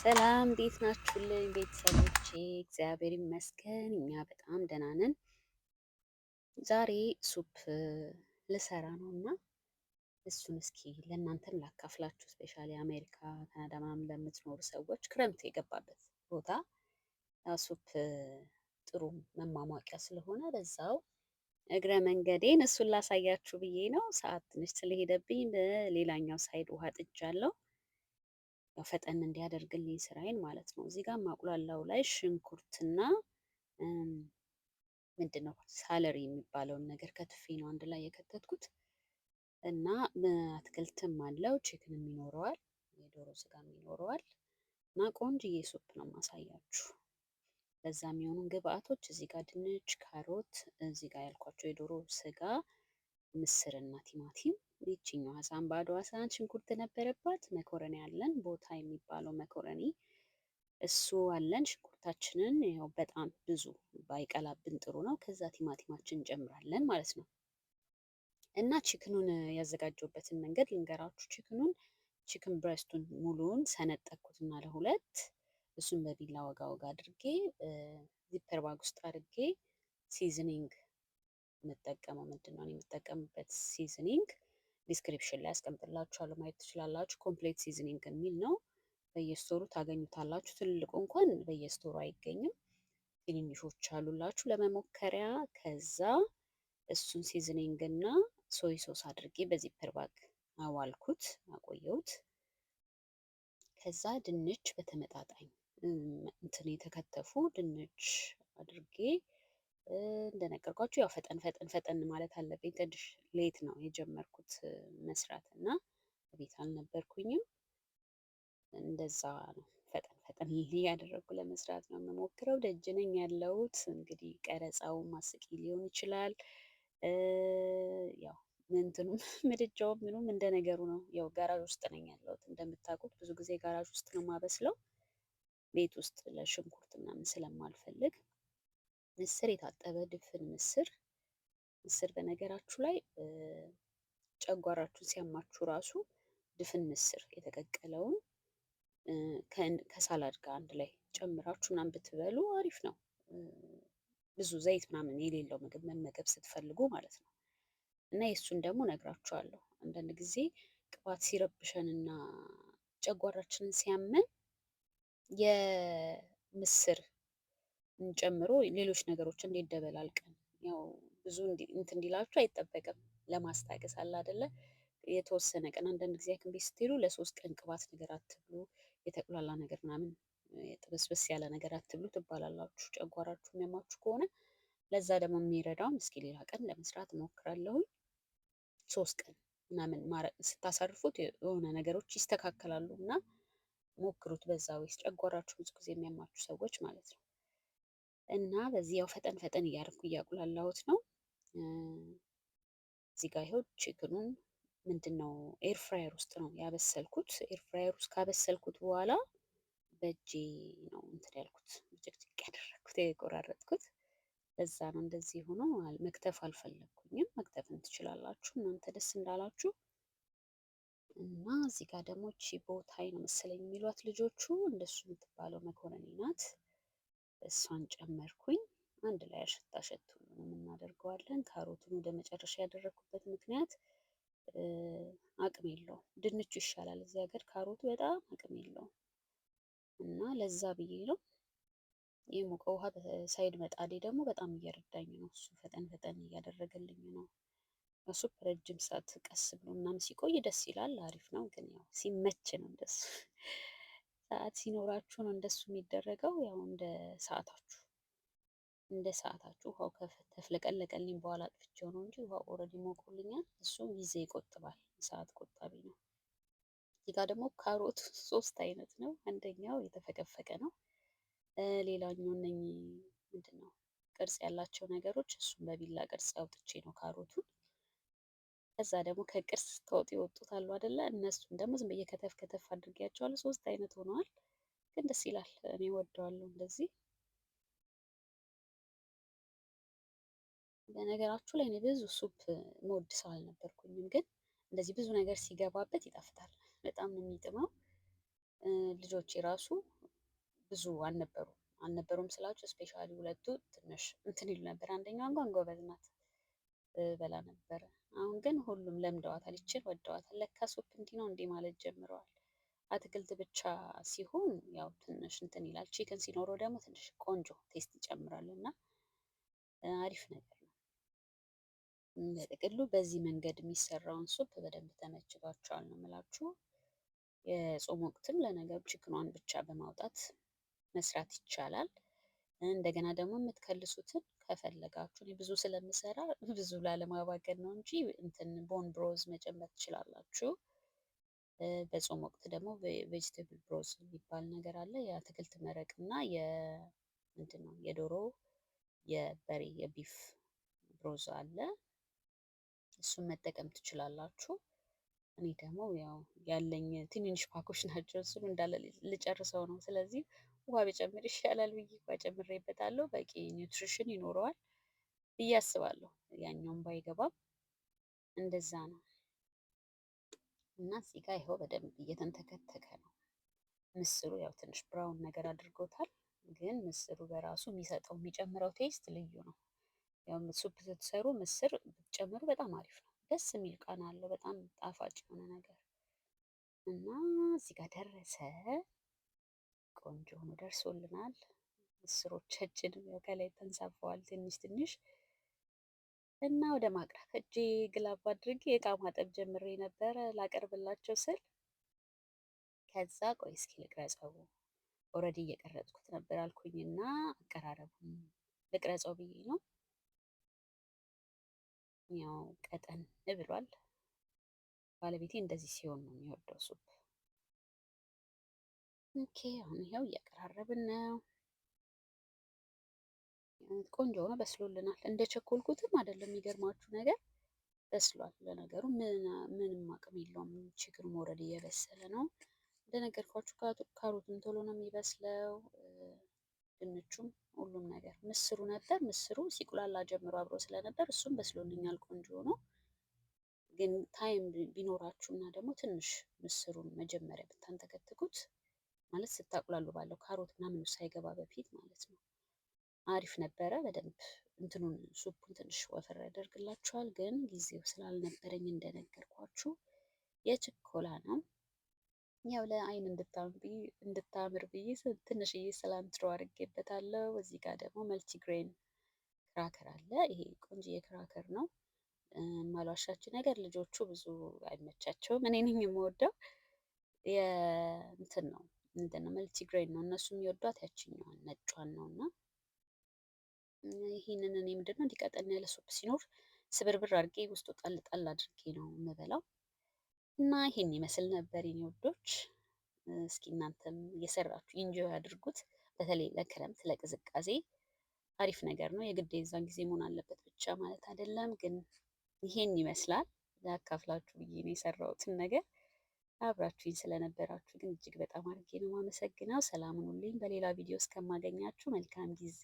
ሰላም እንዴት ናችሁልኝ ቤተሰቦቼ? እግዚአብሔር ይመስገን እኛ በጣም ደህና ነን። ዛሬ soup ልሰራ ነው እና እሱን እስኪ ለእናንተም ላካፍላችሁ። Specially አሜሪካ፣ ካናዳ ምናምን ለምትኖሩ ሰዎች ክረምት የገባበት ቦታ ያው soup ጥሩ መሟሟቂያ ስለሆነ በዛው እግረ መንገዴን እሱን ላሳያችሁ ብዬ ነው። ሰዓት ትንሽ ስለሄደብኝ በሌላኛው side ውሃ ጥጃለሁ። ያው ፈጠን እንዲያደርግልኝ ስራዬን ማለት ነው። እዚህ ጋር ማቁላላው ላይ ሽንኩርትና ምንድን ነው celery የሚባለውን ነገር ከትፌ ነው አንድ ላይ የከተትኩት እና አትክልትም አለው፣ chicken ም ይኖረዋል፣ የዶሮ ስጋም ይኖረዋል እና ቆንጅዬ soup ነው ማሳያችሁ። ለዛ የሚሆኑ ግብአቶች እዚህ ጋር ድንች፣ ካሮት፣ እዚህ ጋር ያልኳቸው የዶሮ ስጋ፣ ምስርና ቲማቲም። ይችኛዋ ሳህን ባዶዋ ሳህን ሽንኩርት ነበረባት። መኮረኒ አለን፣ ቦታ የሚባለው መኮረኒ እሱ አለን። ሽንኩርታችንን ያው በጣም ብዙ ባይቀላብን ጥሩ ነው። ከዛ ቲማቲማችን እንጨምራለን ማለት ነው። እና chicken ኑን ያዘጋጀሁበትን መንገድ ልንገራችሁ። Chicken ኑን chicken breast ኡን ሙሉውን ሰነጠቅኩትና ለሁለት እሱን በቢላ ወጋ ወጋ አድርጌ zipper bag ውስጥ አድርጌ seasoning የምጠቀመው ምንድን ነው የምጠቀምበት seasoning description ላይ አስቀምጥላችኋለሁ፣ ማየት ትችላላችሁ። Complete seasoning የሚል ነው። በየ store ኡ ታገኙታላችሁ። ትልልቁ እንኳን በየ store ኡ አይገኝም። ትንንሾች አሉላችሁ ለመሞከሪያ። ከዛ እሱን seasoning እና soy sauce አድርጌ በ zipper bag አዋልኩት፣ አቆየሁት። ከዛ ድንች በተመጣጣኝ እንትን የተከተፉ ድንች አድርጌ እንደነገርኳችሁ ያው ፈጠን ፈጠን ፈጠን ማለት አለብኝ። ትንሽ late ነው የጀመርኩት መስራት እና ቤት አልነበርኩኝም። እንደዛ ነው ፈጠን ፈጠን እያደረግኩ ለመስራት ነው የምሞክረው። ደጅ ነኝ ያለሁት። እንግዲህ ቀረጻው አስቂኝ ሊሆን ይችላል። ያው እንትኑም ምድጃውም ምኑም እንደ ነገሩ ነው። ያው ጋራዥ ውስጥ ነኝ ያለሁት እንደምታውቁት፣ ብዙ ጊዜ ጋራዥ ውስጥ ነው የማበስለው። ቤት ውስጥ ለሽንኩርት ምናምን ስለማልፈልግ። ምስር የታጠበ ድፍን ምስር። ምስር በነገራችሁ ላይ ጨጓራችሁን ሲያማችሁ ራሱ ድፍን ምስር የተቀቀለውን ከ salad ጋር አንድ ላይ ጨምራችሁ ምናምን ብትበሉ አሪፍ ነው። ብዙ ዘይት ምናምን የሌለው ምግብ መመገብ ስትፈልጉ ማለት ነው። እና የእሱን ደግሞ ነግራችኋለሁ። አንዳንድ ጊዜ ቅባት ሲረብሸንና ጨጓራችንን ሲያመን የምስር ጨምሮ ሌሎች ነገሮች እንዲደበላልቀን ያው ብዙ እንትን እንዲላችሁ አይጠበቅም። ለማስታገስ አለ አይደለ? የተወሰነ ቀን አንዳንድ ጊዜ ሐኪም ቤት ስትሄዱ ለ3 ቀን ቅባት ነገር አትብሉ፣ የተቁላላ ነገር ምናምን ጥብስብስ ያለ ነገር አትብሉ ትባላላችሁ፣ ጨጓራችሁ የሚያማችሁ ከሆነ። ለዛ ደግሞ የሚረዳውን እስኪ ሌላ ቀን ለመስራት እሞክራለሁኝ። 3 ቀን ምናምን ስታሳርፉት የሆነ ነገሮች ይስተካከላሉ እና ሞክሩት። በዛ ወይስ ጨጓራችሁ ብዙ ጊዜ የሚያማችሁ ሰዎች ማለት ነው። እና በዚህ ያው ፈጠን ፈጠን እያደረኩ እያቁላላሁት ነው። እዚህ ጋር ይኸው chicken ኑን ምንድን ነው air fryer ውስጥ ነው ያበሰልኩት። Air fryer ውስጥ ካበሰልኩት በኋላ በእጄ ነው እንትን ያልኩት፣ ጭቅጭቅ ያደረግኩት፣ የቆራረጥኩት። ለዛ ነው እንደዚህ ሆኖ። መክተፍ አልፈለግኩኝም። መክተፍን ትችላላችሁ እናንተ ደስ እንዳላችሁ። እና እዚህ ጋር ደግሞ ቺ bow tie ነው መሰለኝ የሚሏት ልጆቹ፣ እንደሱ የምትባለው መኮረኒ ናት። እሷን ጨመርኩኝ። አንድ ላይ አሸት አሸት ሁሉንም እናደርገዋለን። ካሮቱን ወደ መጨረሻ ያደረግኩበት ምክንያት አቅም የለውም። ድንቹ ይሻላል። እዚህ ሀገር ካሮቱ በጣም አቅም የለውም እና ለዛ ብዬ ነው። የሞቀ ውሃ በ side መጣዴ ደግሞ በጣም እየረዳኝ ነው። እሱ ፈጠን ፈጠን እያደረገልኝ ነው። እሱ ረጅም ሰዓት ቀስ ብሎ ምናምን ሲቆይ ደስ ይላል፣ አሪፍ ነው። ግን ያው ሲመች ነው እንደሱ፣ ሰዓት ሲኖራችሁ ነው እንደሱ የሚደረገው። ያው እንደ ሰዓታችሁ ውሃው ከተፍለቀለቀልኝ በኋላ አጥፍቼው ነው እንጂ ውሃው already ሞቆልኛል። እሱ ጊዜ ይቆጥባል፣ ሰዓት ቆጣቢ ነው። እዚህ ጋር ደግሞ ካሮት ሶስት አይነት ነው። አንደኛው የተፈቀፈቀ ነው። ሌላኛው እነኚህ ምንድን ነው ቅርጽ ያላቸው ነገሮች፣ እሱን በቢላ ቅርጽ አውጥቼ ነው ካሮቱን። ከዛ ደግሞ ከቅርጽ ተወጥ የወጡት አሉ አይደለ? እነሱን ደግሞ ዝም ብዬ ከተፍ ከተፍ አድርጌያቸዋለሁ። ሶስት አይነት ሆነዋል፣ ግን ደስ ይላል። እኔ ወደዋለሁ እንደዚህ። በነገራችሁ ላይ እኔ ብዙ soup መወድ ሰው አልነበርኩኝም፣ ግን እንደዚህ ብዙ ነገር ሲገባበት ይጣፍጣል። በጣም ነው የሚጥመው። ልጆቼ ራሱ ብዙ አልነበሩም። አልነበሩም ስላችሁ especially ሁለቱ ትንሽ እንትን ይሉ ነበር። አንደኛዋ እንኳን ጎበዝ ናት፣ በላ ነበረ። አሁን ግን ሁሉም ለምደዋታል፣ ይችን ወደዋታል። ለካ soup እንዲህ ነው እንዲህ ማለት ጀምረዋል። አትክልት ብቻ ሲሆን ያው ትንሽ እንትን ይላል። Chicken ሲኖረው ደግሞ ትንሽ ቆንጆ taste ይጨምራል እና አሪፍ ነገር ነው። በጥቅሉ በዚህ መንገድ የሚሰራውን soup በደንብ ተመችቷቸዋል ነው የምላችሁ። የጾም ወቅትም ለነገሩ chicken ኗን ብቻ በማውጣት መስራት ይቻላል። እንደገና ደግሞ የምትከልሱትን ከፈለጋችሁ፣ እኔ ብዙ ስለምሰራ ብዙ ላለማባከን ነው እንጂ፣ እንትን bone broth መጨመር ትችላላችሁ። በጾም ወቅት ደግሞ vegetable broth የሚባል ነገር አለ። የአትክልት መረቅ እና የምንድን ነው የዶሮ፣ የበሬ፣ የ beef broth አለ። እሱን መጠቀም ትችላላችሁ። እኔ ደግሞ ያው ያለኝ ትንንሽ pack ኦች ናቸው። እሱን እንዳለ ልጨርሰው ነው። ስለዚህ ውሃ ብጨምር ይሻላል ብዬ ውሃ ጨምሬበታለሁ። በቂ nutrition ይኖረዋል ብዬ አስባለሁ። ያኛውም ባይገባም እንደዛ ነው። እና እዚህ ጋር ይኸው በደንብ እየተንተከተከ ነው። ምስሩ ያው ትንሽ brown ነገር አድርጎታል፣ ግን ምስሩ በራሱ የሚሰጠው የሚጨምረው taste ልዩ ነው። ያው soup ስትሰሩ ምስር ብትጨምሩ በጣም አሪፍ ነው። ደስ የሚል ቃና አለው። በጣም ጣፋጭ የሆነ ነገር። እና እዚህ ጋር ደረሰ። ቆንጆ ሆኖ ደርሶልናል። ምስሮቻችንም ያው ከላይ ተንሳፈዋል ትንሽ ትንሽ። እና ወደ ማቅረብ እጄ glove አድርጌ እቃ ማጠብ ጀምሬ ነበረ ላቀርብላቸው ስል፣ ከዛ ቆይ እስኪ ልቅረጸው፣ already እየቀረጽኩት ነበር አልኩኝና አቀራረቡን ልቅረጸው ብዬ ነው። ያው ቀጠን ብሏል። ባለቤቴ እንደዚህ ሲሆን ነው የሚወደው soup። Okay፣ አሁን ይኸው እያቀራረብን ነው። ቆንጆ ሆኖ በስሎልናል። እንደ ቸኮልኩትም አይደለም፣ የሚገርማችሁ ነገር በስሏል። ለነገሩ ምንም አቅም የለውም። Chicken ኑ already እየበሰለ ነው። እንደነገርኳችሁ ካሮትም ቶሎ ነው የሚበስለው፣ ድንቹም፣ ሁሉም ነገር። ምስሩ ነበር፣ ምስሩ ሲቁላላ ጀምሮ አብሮ ስለነበር እሱም በስሎልኛል ቆንጆ ነው። ግን time ቢኖራችሁ እና ደግሞ ትንሽ ምስሩን መጀመሪያ ብታንተከትኩት፣ ማለት ስታቁላሉ ባለው ካሮት ምናምን ሳይገባ በፊት ማለት ነው፣ አሪፍ ነበረ። በደንብ እንትኑን soup ኡን ትንሽ ወፈር ያደርግላችኋል። ግን ጊዜው ስላልነበረኝ፣ እንደነገርኳችሁ የችኮላ ነው። ያው ለአይን እንድታምር ብዬ ትንሽዬ cilantro አድርጌበታለሁ። እዚህ ጋር ደግሞ multigrain cracker አለ። ይሄ ቆንጅዬ cracker ነው። ማሏሻችሁ ነገር ልጆቹ ብዙ አይመቻቸውም። እኔ ነኝ የምወደው። የእንትን ነው፣ ምንድን ነው፣ multigrain ነው። እነሱ የሚወዷት ያችኛዋን ነጯን ነው። እና ይህንን እኔ ምንድን ነው እንዲቀጠን ያለ soup ሲኖር ስብርብር አድርጌ ውስጡ ጣል ጣል አድርጌ ነው የምበላው። እና ይሄን ይመስል ነበር የኔ ውዶች። እስኪ እናንተም እየሰራችሁ enjoy አድርጉት። በተለይ ለክረምት ለቅዝቃዜ አሪፍ ነገር ነው። የግድ የዛን ጊዜ መሆን አለበት ብቻ ማለት አይደለም፣ ግን ይሄን ይመስላል። ላካፍላችሁ ብዬ ነው የሰራሁትን ነገር። አብራችሁኝ ስለነበራችሁ ግን እጅግ በጣም አድርጌ ነው የማመሰግነው። ሰላም ሁኑልኝ። በሌላ ቪዲዮ እስከማገኛችሁ መልካም ጊዜ።